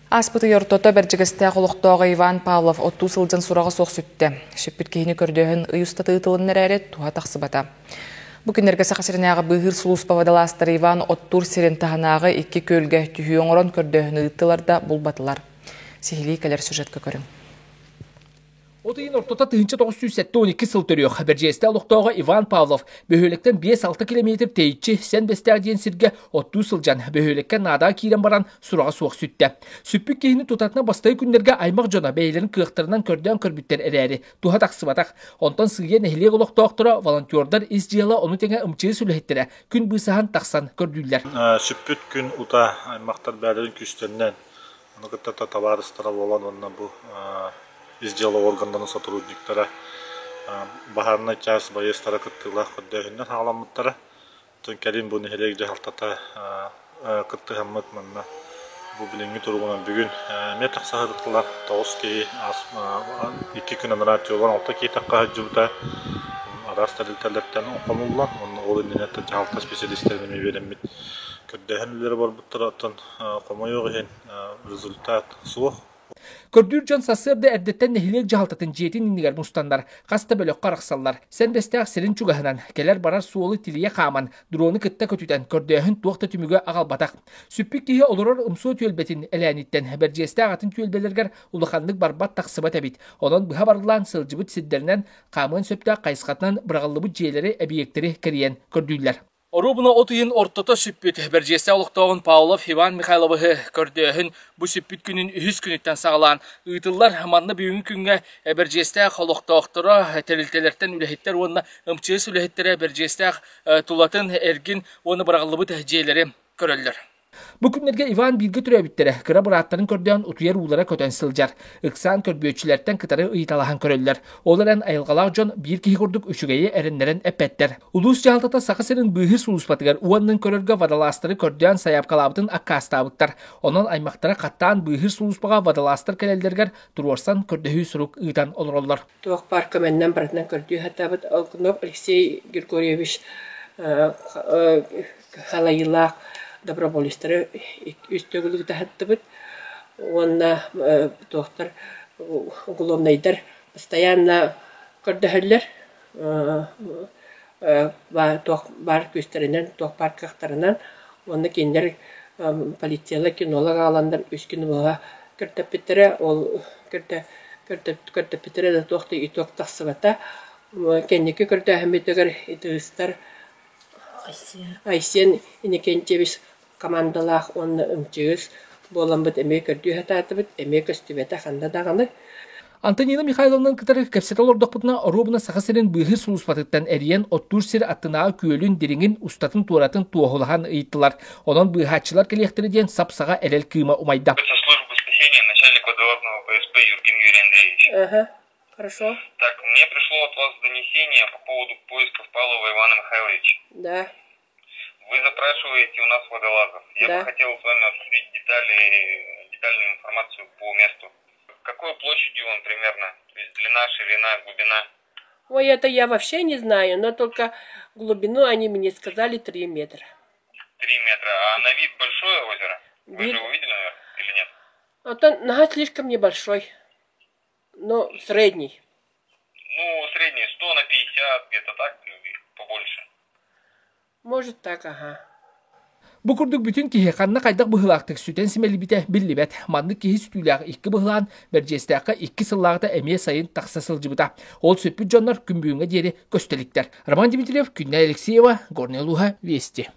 Ааспыт ый ортото Бэрдьигэстээх олохтооҕо Иван Павлов оттуу сылдьан сураҕа суох сүттэ. Сүппүт киһини көрдөөһүн ый устата ыытылынна эрээри, туһа тахсыбата. Бу күннэргэ Саха сиринээҕи быыһыыр сулууспа водолазтара Иван оттуур сирин таһынааҕы икки күөлгэ түһүү оҥорон көрдөөһүнү ыыттылар да булбатылар. Сиһилии кэлэр сюжетка көрүҥ. От ыйын ортото 1972 сыл төрүөх Бэрдьиэстэ олохтооҕо Иван Павлов бөһүөлэктэн 5-6 километр тэйиччи Сэн Бэстээх диэн сиргэ оттуу сылдьан бөһүөлэккэ наадаҕа киирэн баран сураҕа суох сүттэ. Сүппүт киһини тутатына бастакы күннэргэ аймах дьоно бэйэлэрин кыахтарынан көрдөөн көрбүттэр эрээри туһа тахсыбатах. Онтон сыыйа нэһилиэк олохтоохторо, волонтердар ис дьыала ону тэҥэ ымчыы үлэһиттэрэ күн быысаһан тахсан көрдүүллэр. Сүппүт күн ута аймахтар бэйэлэрин күүстэринэн Ону кытта табаарыстара буолан уонна бу ис дьыала органнарын сотрудниктара баһаарынай чаас байыастара кыттыылаах көрдөөһүннэр хаҕаламмыттара. Оттон кэлин бу нэһилиэк дьаһалтата кыттыһаммыт манна бу билиҥҥи туругунан бүгүн эмиэ тахса сырыттылар. Тоҕус киһи икки күн анараа өттүгэр алта киһи тахха сылдьыбыта. Араас тэрилтэлэртэн хомуллан уонна ол иннинэ дьаһалта специалистэрин эмиэ үөрэммит көрдөөһүн үлэлэрэ барбыттара. Оттон Хомойуох иһин, результат суох. Көрдүүр дьон сарсыарда эрдэттэн нэһилиэк дьаһалтатын дьиэтин иннигэр мустаннар, хас да бөлөххө арахсаллар. Сэндэстээх сирин чугаһынан, кэлэр-барар суолу тилийэ хааман, дрону кытта көтүтэн, көрдөөһүн туох да түмүгэ аҕалбатах. Сүппүт киһи олорор Ымсуо түөлбэтин Элээниттэн Бэрдьиэстээх атын түөлбэлэригэр улаханнык барбат-тахсыбат эбит. Онон быһа барыллаан сылдьыбыт сирдэринэн, хаамыан сөптөөх хайысхатынан быраҕыллыбыт дьиэлэри, эбийиэктэри кэрийэн көрдүүллэр. Оруобуна от ыйын ортото сүппүт Бэрдьиэстээх олохтооҕун Павлов Иван Михайловиһы көрдөөһүн бу сүппүт күнүн үһүс күнүттэн саҕалаан ыытыллар. Манна бүгүҥҥү күҥҥэ Бэрдьиэстээх олохтоохторо, тэрилтэлэртэн үлэһиттэр уонна МЧС үлэһиттэрэ Бэрдьиэстээх тулатын, эргин уонна быраҕыллыбыт дьиэлэри көрөллөр. Бу күннэргэ Иван бииргэ төрөөбүттэрэ, кыра бырааттарын көрдөөн утуйар уулара көтөн сылдьар. Ыксаан көрбүөччүлэртэн кытары ыйыталаһан көрөллөр. Ол эрэн айылҕалаах дьон биир киһи курдук үчүгэйи эрэннэрэн эппэттэр. Улуус дьаһалтата Саха сирин быыһыыр сулууспатыгар уоннун көрөргө водолазтары көрдөөн сайаапкалаабытын аккаастаабыттар. Онон аймахтара хаттаан быыһыыр сулууспаҕа водолазтар кэлэллэригэр туруорсан көрдөһүү сурук ыытан олороллор. Туох баар көмөннөн барытынан көрдүү сатаабыт. Окунов Алексей Григорьевич халайыылаах доброволецтары үс төгүл ытаһыттыбыт уонна туохтар уголовнайдар постоянно көрдөһөллөр туох баар күүстэринэн, туох баар кыахтарынан уонна кинилэр полициялар кинолог аҕаланнар үс күн быһа көрдөппүттэрэ ол көрдөппүттэрэ да туох да итог тахсыбата. Кэнники көрдөөһүммүтүгэр итыыстар Айсен Иннокентьевич командалаах уонна МЧС буоламмыт эмиэ көрдүү сатаатыбыт, эмиэ көстүбэтэ ханна даҕаны. Антонина Михайловнаны кытары кэпсэтэ олордохпутуна оруобуна Саха сирин быыһыыр сулууспатыттан эрийэн оттуур сир аттынааҕы күөлүн дириҥин устатын-туоратын туоһулаһан ыйыттылар. Онон быыһааччылар кэлиэхтэрэ диэн сап-саҕа эрэл кыыма умайда. Это служба спасения начальник водолазного ПСП Юргин Юрий Андреевич. Ага, хорошо. Так, мне пришло от вас донесение по поводу поисков Павлова Ивана Михайловича. Да. Вы запрашиваете у нас водолазов. Я Да. бы хотел с вами обсудить детали, детальную информацию по месту. Какой площадью он примерно? То есть длина, ширина, глубина? Ой, это я вообще не знаю, но только глубину они мне сказали 3 метра. 3 метра. А на вид большое озеро? Вы Вид- же его видели, наверное, или нет? Это нога слишком небольшой, но средний. Ну, средний 100 на 50, где-то так, или побольше. Может так, ага. Бу курдук бүтүн киһи ханна хайдах быһыылаахтык сүтэн симэлийбитэ биллибэт. Маннык киһи сүтүүлээх икки быһылаан Бэрдьиэстээххэ икки сыллааҕыта эмиэ сайын тахса сылдьыбыта. Ол сүппүт дьоннор күн бүгүҥҥэ диэри көстө иликтэр. Роман Дмитриев, Күннэй Алексеева, Горнай улууһа, Вести.